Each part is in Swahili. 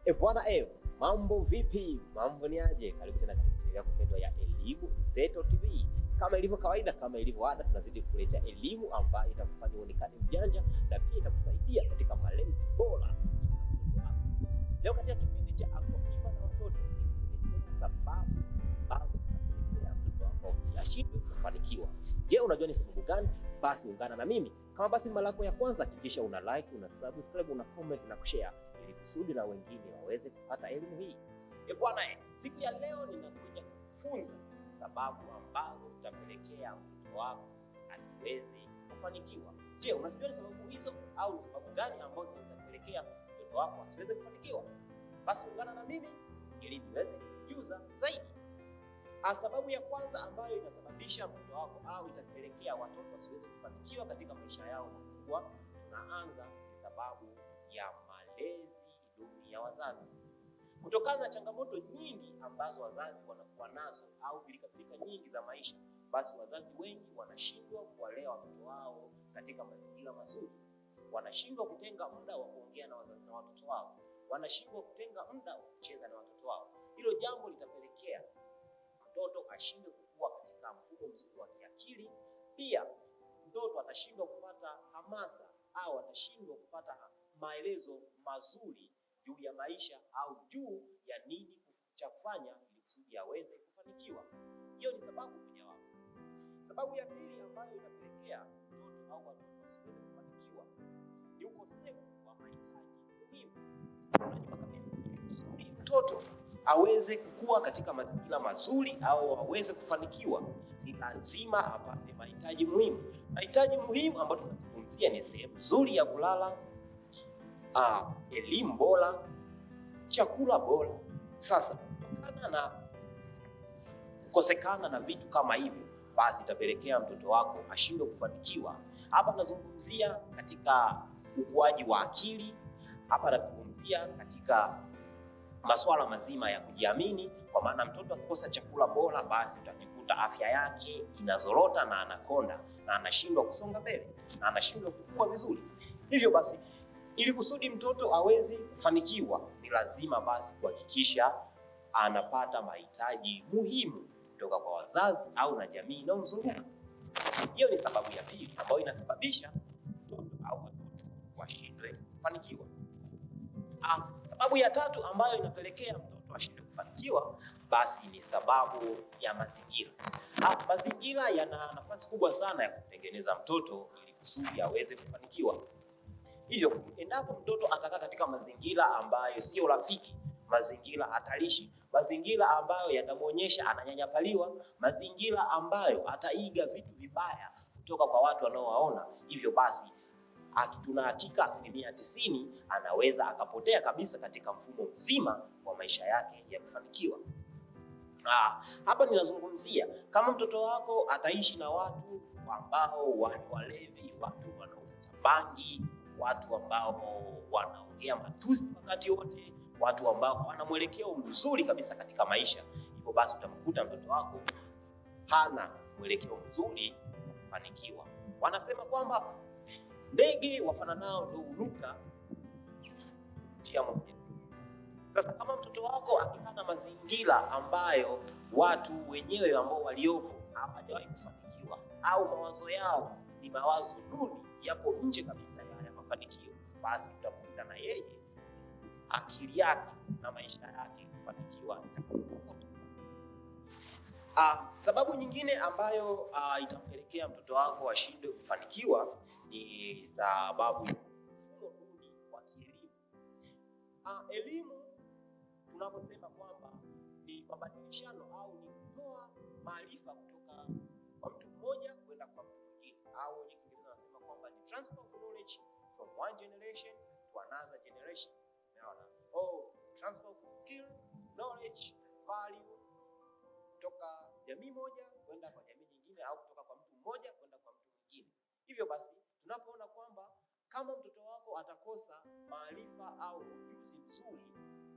E bwana e, mambo vipi? Mambo ni aje? Karibu tena katika chaneli yako pendwa ya Elimu Mseto TV. Kama ilivyo kawaida, kama ilivyo ada, tunazidi kukuletea elimu ambayo itakufanya uonekane mjanja na pia itakusaidia katika malezi bora ya mtoto wako. Leo katika kipindi cha Akwa na Watoto nikuletea sababu ambazo zinapelekea mtoto wako ashindwe kufanikiwa. Je, unajua ni sababu gani? Basi ungana na mimi. Kama basi mara yako ya kwanza, hakikisha una like, una subscribe, una comment na kushare ili kusudi na wengine waweze kupata elimu hii. E bwana, siku ya leo ninakuja kufunza sababu ambazo zitapelekea mtoto wako asiweze kufanikiwa. Je, unazijua ni sababu hizo au ni sababu gani ambazo zinapelekea mtoto wako asiweze kufanikiwa? Basi ungana na mimi ili niweze kujuza zaidi. Sababu ya kwanza ambayo inasababisha mtoto wako au itapelekea watoto wasiweze kufanikiwa katika maisha yao makubwa, tunaanza ni sababu ya malezi duni ya wazazi. Kutokana na changamoto nyingi ambazo wazazi wanakuwa nazo au pilikapilika nyingi za maisha, basi wazazi wengi wanashindwa kuwalea watoto wao katika mazingira mazuri. Wanashindwa kutenga muda wa kuongea na wazazi na watoto wao, wanashindwa kutenga muda wa kucheza na watoto wao. Hilo jambo litapelekea mtoto ashindwe kukua katika mfumo mzuri wa kiakili. Pia mtoto atashindwa kupata hamasa au atashindwa kupata maelezo mazuri juu ya maisha au juu ya nini cha kufanya ili kusudi aweze kufanikiwa. Hiyo ni sababu mojawapo. Sababu ya pili ambayo inapelekea mtoto au watoto wasiweze kufanikiwa ni ukosefu wa mahitaji muhimu. Unajua kabisa ili kusudi mtoto aweze kukua katika mazingira mazuri au aweze kufanikiwa, ni lazima apate mahitaji muhimu. Mahitaji muhimu ambayo tunazungumzia ni sehemu nzuri ya kulala, elimu bora, chakula bora. Sasa kutokana na kukosekana na vitu kama hivyo, basi itapelekea mtoto wako ashindwe kufanikiwa. Hapa nazungumzia katika ukuaji wa akili, hapa nazungumzia katika masuala mazima ya kujiamini, kwa maana mtoto akikosa chakula bora, basi utajikuta afya yake inazorota na anakonda na anashindwa kusonga mbele na anashindwa kukua vizuri. Hivyo basi, ili kusudi mtoto aweze kufanikiwa, ni lazima basi kuhakikisha anapata mahitaji muhimu kutoka kwa wazazi au na jamii inayomzunguka. Hiyo ni sababu ya pili ambayo inasababisha mtoto au watoto washindwe kufanikiwa. Sababu ya tatu ambayo inapelekea mtoto ashindwe kufanikiwa basi ni sababu ya mazingira. Mazingira yana nafasi kubwa sana ya kumtengeneza mtoto ili kusudi aweze kufanikiwa. Hivyo endapo mtoto atakaa katika mazingira ambayo sio rafiki, mazingira hatarishi, mazingira ambayo yatamuonyesha ananyanyapaliwa, mazingira ambayo ataiga vitu vibaya kutoka kwa watu wanaowaona, hivyo basi tuna hakika 90% anaweza akapotea kabisa katika mfumo mzima wa maisha yake ya kufanikiwa. Hapa ninazungumzia kama mtoto wako ataishi na watu ambao walevi, watu wanaovuta bangi, watu ambao wanaongea matusi wakati wote, watu ambao hawana mwelekeo mzuri kabisa katika maisha, hivyo basi utamkuta mtoto wako hana mwelekeo mzuri wa kufanikiwa. Wanasema kwamba ndege wafananao ndio huruka njia moja. Sasa kama mtoto wako akikaa na mazingira ambayo watu wenyewe ambao waliopo hawajawahi kufanikiwa au mawazo yao ni mawazo duni, yapo nje kabisa ya mafanikio, basi utakuta na yeye akili yake na maisha yake kufanikiwa. Sababu nyingine ambayo itampelekea mtoto wako ashindwe kufanikiwa ni sababu ya mfumo duni wa kielimu. Elimu tunaposema kwamba ni mabadilishano au ni kutoa maarifa kutoka kwa mtu mmoja kwenda kwa mtu mwingine, au wenye Kiingereza wanasema kwamba ni transfer of knowledge from one generation to another generation. Unaona? Oh, transfer of skill, knowledge, value kutoka jamii moja kwenda kwa jamii nyingine au kutoka kwa mtu mmoja kwenda kwa mtu mwingine. Hivyo basi tunapoona kwamba kama mtoto wako atakosa maarifa au ujuzi mzuri,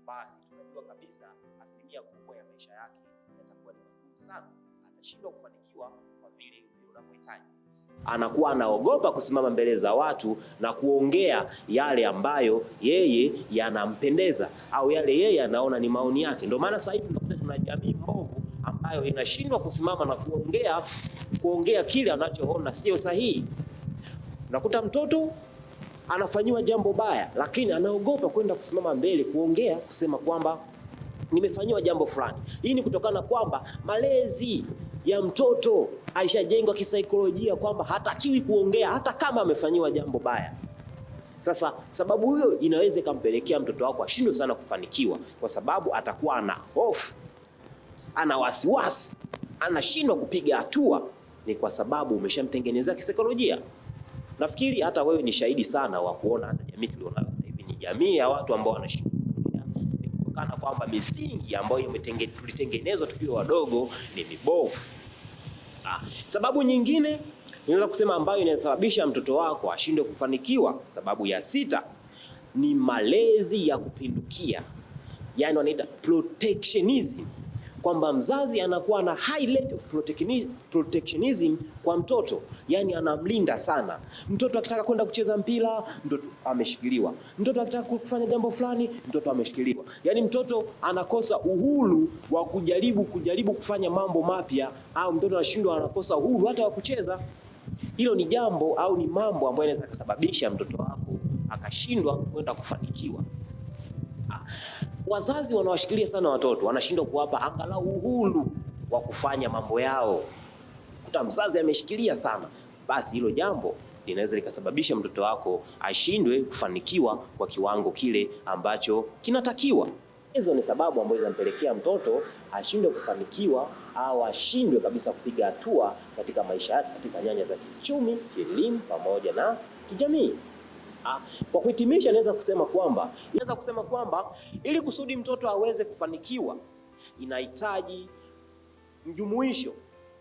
basi tunajua kabisa asilimia kubwa ya maisha yake yatakuwa ni magumu sana, atashindwa kufanikiwa kwa vile unavyohitaji. Anakuwa anaogopa kusimama mbele za watu na kuongea yale ambayo yeye yanampendeza au yale yeye anaona ni maoni yake. Ndio maana sasa hivi tunakuta tuna jamii mbovu ambayo inashindwa kusimama na kuongea kile anachoona sio sahihi. Unakuta mtoto anafanyiwa jambo baya, lakini anaogopa kwenda kusimama mbele kuongea, kusema kwamba nimefanyiwa jambo fulani. Hii ni kutokana kwamba malezi ya mtoto alishajengwa kisaikolojia kwamba hatakiwi kuongea hata kama amefanyiwa jambo baya. Sasa sababu hiyo inaweza ikampelekea mtoto wako ashindwe sana kufanikiwa, kwa sababu atakuwa ana hofu, ana wasiwasi, anashindwa kupiga hatua. Ni kwa sababu umeshamtengenezea kisaikolojia. Nafikiri hata wewe ni shahidi sana wa kuona hata jamii tulionayo sasa hivi ni jamii ya watu ambao wanashindwa ni kutokana kwamba misingi ambayo tulitengenezwa tukiwa wadogo ni mibovu. Sababu nyingine tunaweza kusema ambayo inasababisha mtoto wako ashindwe kufanikiwa, sababu ya sita ni malezi ya kupindukia, yaani wanaita protectionism, kwamba mzazi anakuwa na high rate of protectionism kwa mtoto, yani anamlinda sana mtoto. Akitaka kwenda kucheza mpira, mtoto ameshikiliwa. Mtoto akitaka kufanya jambo fulani, mtoto ameshikiliwa. Yani mtoto anakosa uhuru wa kujaribu kufanya mambo mapya, au mtoto anashindwa, anakosa uhuru hata wa kucheza. Hilo ni jambo au ni mambo ambayo yanaweza kusababisha mtoto wako akashindwa kwenda kufanikiwa. Wazazi wanawashikilia sana watoto, wanashindwa kuwapa angalau uhuru wa kufanya mambo yao. Kuta mzazi ameshikilia sana, basi hilo jambo linaweza likasababisha mtoto wako ashindwe kufanikiwa kwa kiwango kile ambacho kinatakiwa. Hizo ni sababu ambazo zinampelekea mtoto ashindwe kufanikiwa au ashindwe kabisa kupiga hatua katika maisha yake katika nyanja za kiuchumi, kielimu pamoja na kijamii. Kwa kuhitimisha, naweza kusema kwamba ili kusudi mtoto aweze kufanikiwa inahitaji mjumuisho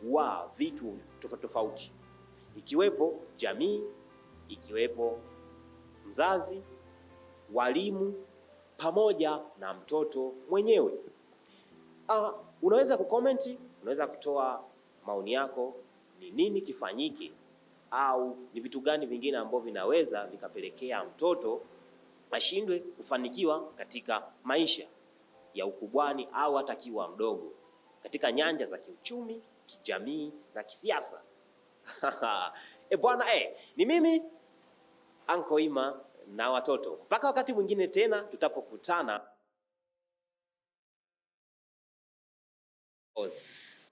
wa vitu tofauti tofauti, ikiwepo jamii, ikiwepo mzazi, walimu pamoja na mtoto mwenyewe. Unaweza kucomment, unaweza kutoa maoni yako, ni nini kifanyike au ni vitu gani vingine ambavyo vinaweza vikapelekea mtoto ashindwe kufanikiwa katika maisha ya ukubwani au hata akiwa mdogo katika nyanja za kiuchumi, kijamii na kisiasa. E bwana, ni mimi Anko Ima na watoto. Mpaka wakati mwingine tena tutapokutana. Os.